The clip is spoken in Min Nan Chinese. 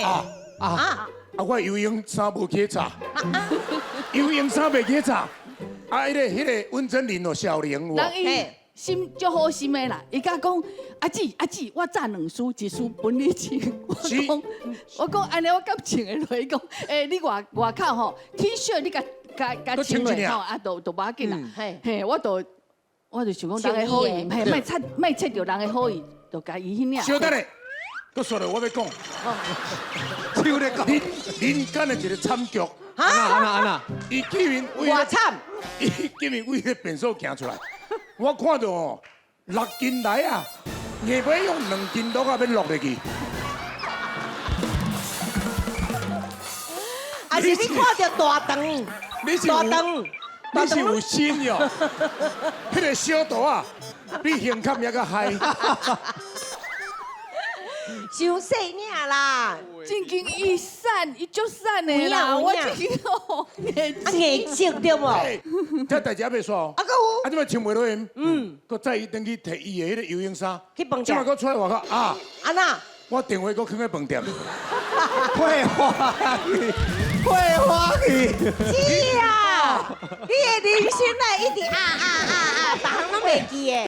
啊啊，啊，啊，我游泳衫無去查，游泳衫袂去查，啊，彼個溫真菱哦，小玲有無？人伊心足好心的啦，伊佮講阿姊阿姊，我紮兩束，一束分你穿。我講我講按呢我敢穿會落？伊講，欸，你外外口吼 T 恤你共共共穿落吼，啊，就無要緊啦。嘿，我就想講人的好意，嘿，莫插莫切著人的好意，就共伊彼領。稍等下，閣煞落我欲講，手咧講，人人間的一個慘劇，按怎按怎按怎，伊竟然為偌慘，伊竟然為彼個便所行出來，我看著哦，6斤來啊，硬欲用2斤落仔欲落入去。啊是你看著大腸，你是大腸，你是有心喲，彼個小刀仔比胸坎猶閣嗨。傷細領啦，正經伊瘦，伊足瘦的啦，我這經哦，啊硬折對無？這代誌猶未煞哦。啊，閣有。啊，這擺穿袂落去，閣載伊轉去提伊的彼個游泳衫。去飯店。這擺閣出來外口啊？按怎？我電話閣囥佇飯店。會歡喜，會歡喜。是啊，你的人生啊，一直啊啊啊啊，逐項攏袂記的。